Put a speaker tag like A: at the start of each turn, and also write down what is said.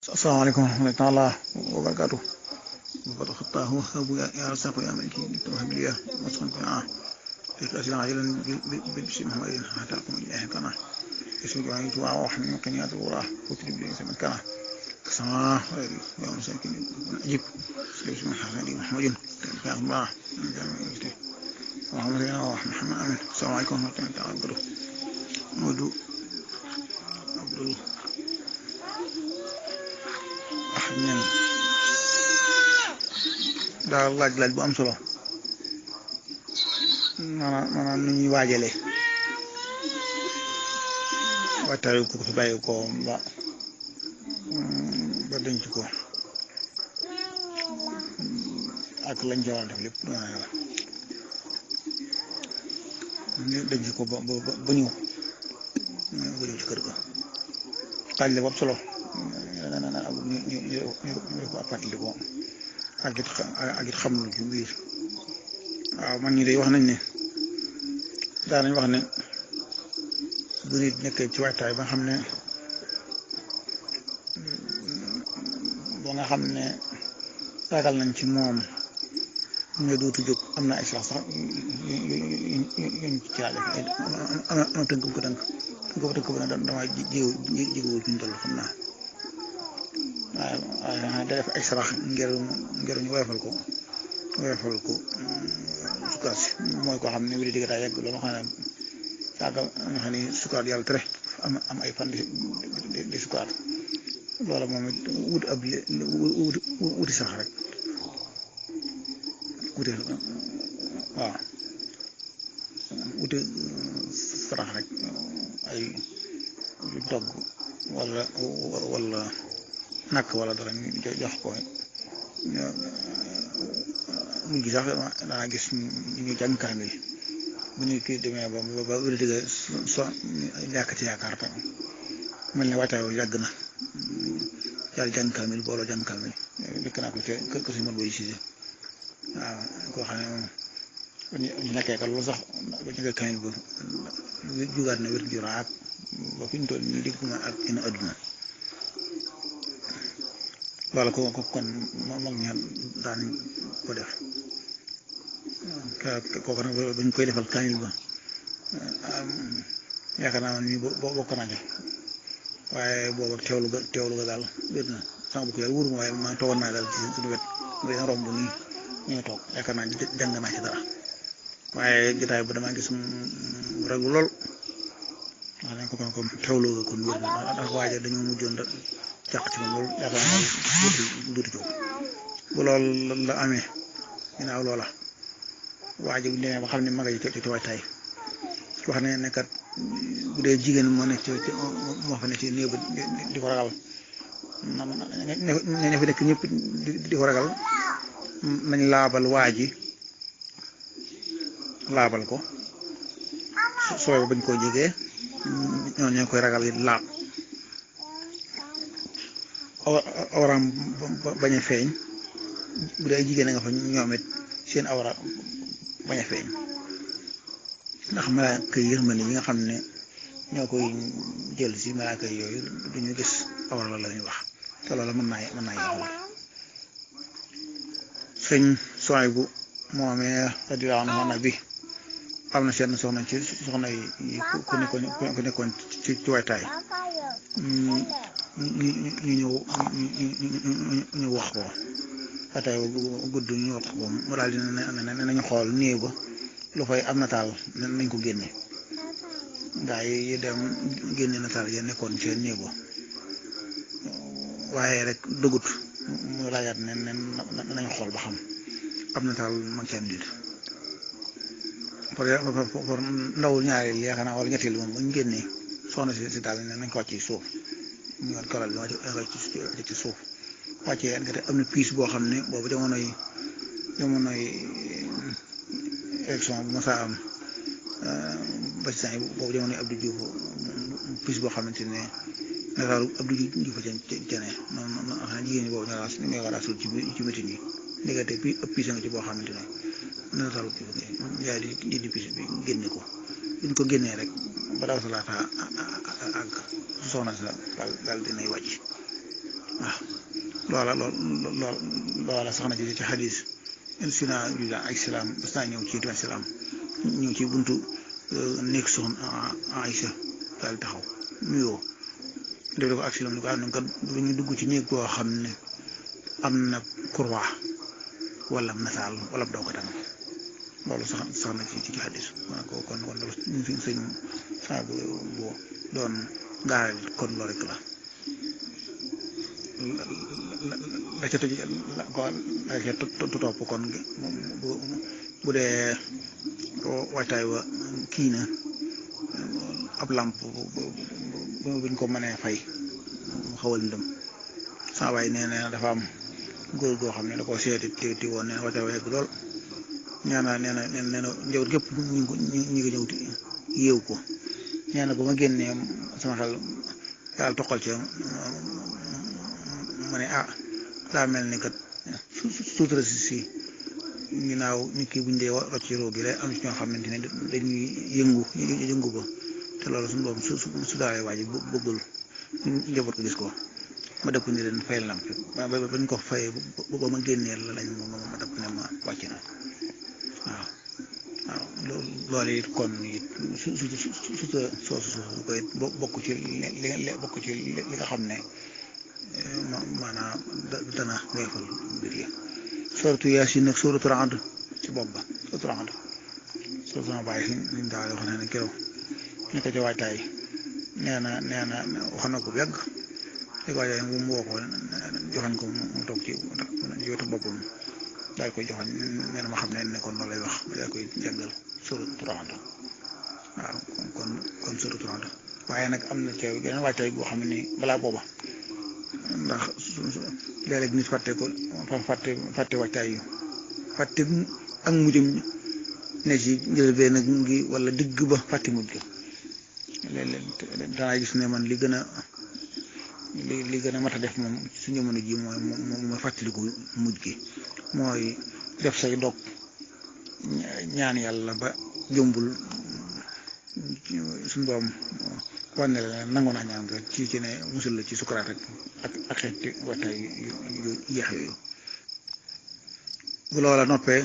A: السلام عليكم ورحمة الله وبركاته. وقد خطاه وهب يا رزاق يا ملكي لتوهب لي وصفا قناعة لك أسئلة عاجلا باسم محمد حتى أقوم إليه قناة اسم جواني توعى وحمي مقنيات الغراه وتريب لي سمن كناة كسماء غيري يا مساكين أجيب سليم حسني محمد كان الله محمد محمد آمين. السلام عليكم ورحمة الله وبركاته. مودو عبد الأحد من daal laaj bu am solo maanaam nu ñuy waajale waxtaanee ko fi bàyyi ko ba denc ko ak lañ ca war a def lépp denc ko ba ñëw ci kër ga laaj la bu am solo ñu ko fàttali ko ak it xam lu ci biir. waaw man ñi day wax nañ ne daanañ wax ne bu nit nekkee ci waajtaay ba nga xam ne ragal nañ ci moom ñu dootu jóg am na ay sax yuñ ci laale am tënk bu ko bu ne dama jigéwul fi ñu toll xam naa waaye da def ay sarax ngir ñu woyofal ko sukkaat si mooy koo xam ne wéri digg daa yegg loolu xam ne saaga nga xam ne sukkaat yàlla tere am ay fan di sukkaat loola moom it wuti sax rek wuti sarax rek ay togg wala nakk wala dara ñu jox ko mujj sax danaa gis ñu jàng kaamil bu ñu kii demee ba wér digga so ñàkk ci yaakaar tam mel ne waajtaay yàgg na yàlla jàng kaamil booloo jàng kaamil dëkk naa ko ca si mën boy sise waaw koo xam ne moom ñu nekkee ka loolu sax ba ñu nga kaamil ba jugaat na wér juraat ba fi ñu toll nii dégg ma ak ina adduna loolu ko kon mag ña daan ko def kooku nag bañ koy defal kaamil ba yaakaar naa man mii bokk naa ca waaye booba teewlu ga daal wér na sama bokk yàlla wóoruma waaye maa toogoon naa daal ci suñu wet dina romb nii ñuy toog yaakaar naa jàng naa ci dara waaye jotaay ba damaa gis mu raglu lool wax nañ ko kon teewlu ga kon wér na ndax waaja dañoo mujjoon jàq ci moom loolu yaakaar naa duuti jóg bu loolu la amee ginnaaw loola waa ji bu ñu demee ba xam ne maga yi ci waajtaay wax ne ne kat bu dee jigéen moo nekk moo fa nekk ci néew ba di ko ragal ne fi nekk ñëpp di ko ragal nañ laabal waa ji laabal ko sooy bañ koo jegee ñoo ñoo koy ragal yi laab awraam bañ a feeñ bu dee jigéen a nga fa ñoom it seen awra bañ a feeñ ndax malaaka yi yërmande yi nga xam ne ñoo koy jël si malaaka yooyu duñu gis awra la ñuy wax te loolu mën naa yàqu sëñ soy bu moomee radiyallaahu anhu na bi am na seen soxna yi ku nekkoon ci waajtaay ñu wax ko waajtaay gudd ñu wax ko mu daal di ne nañu xool néew ba lu fay am nataal nañ ko génne gaa yi dem génne nataal ya nekkoon ci néew ba waaye rek dëggut mu laajaat ne nañu xool ba xam am nataal mag ci am dit pour ndawul ñaareel yaakaar naa wala ñetteel moom bu ñu génnee soxna si daal ne nañ ko wàcc ci suuf ñu war karal bi wàcc ci suuf wàccee nga te am na piis boo xam ne boobu jamonoy élection bu mosaa am ba ci saa yi boobu jamonoy Abdou Diouf piis boo xamante ne nataalu Abdou Diouf a jane noonu xam ne jigéen ñi boobu ñoo war a suul ci métin yi ndekete piis nga ci boo xamante ne nataalu yaay di piis bi génne ko buñ ko génnee rek ba daw sa laata ak soxna sa daal dinay wàcc waaw loola sax na ci xadis sina juda ak salaam bas naa ñëw ci tuwa salaam ñëw ci buntu nekk soxna Aïcha daal taxaw nuyoo def ko ak salaam ni ko am na kat du ñu dugg ci néeg boo xam ne am na kurwa wala nasaal wala doo ko tam loolu sax na ci xadis kon loolu sëñ saa bu doon gaaral kon loolu rek la ca tëj la ca topp kon bu dee waajtaay wa kii na ab làmp buñ ko mënee fay mu xawal ndëm saa waay nee na dafa am góor goo xam ne da koo seeti ti woon nee na waajtaay wa yegg lool nee na njawut gépp ñu ngi ñëw yéew ko nee na ba ma génnee sama xel daal toqal ca ma ne daa mel ni kat suutura si ginnaaw nit ki buñ dee rocc ci roo gi lay am ci ñoo xamante ne dañuy yëngu ba te loolu suñu doom su daalee waa ji bëggul njaboot ko gis ko ma dëpp ni leen fayal lamp bañ ko fayee ba ma génnee la lañ ma dëpp ne ma wàcc na waaw loolu it kon it su koy bokk ci li nga xam ne maanaam dana weefal mbir yi suratu Yaasin nag suratu Ra'd ci bopp ba suratu Ra'd suratu sama bàyyi liñ daal wax ne keroog ñu ko ci waajtaay nee na wax na ko bu yàgg li ko waajtaay mu woo ko joxañ ko mu toog ci wetu boppam daal koy joxañ nee na ma xam ne kon loolu lay wax daal koy jàngal suratu Ra'd waaw kon suratu Ra'd waaye nag am na ci geneen waajtaay boo xam ne balaa booba ndax léeg-léeg nit fàtte ko fàtte waajtaay yu fàtte ak mujjam ne ci njëlbeen nag ngi wala digg ba fàtte mujj ga léeg-léeg danaa gis ne man li gën a mat a def moom su jamono ji mooy fàttaliku mujj gi mooy def say dog ñaan yàlla ba jombul suñu doom wane la nangu naa ñaan nga ci ne musul la ci sukuraat ak xeeti waajtaay yu yeex yooyu bu loola noppee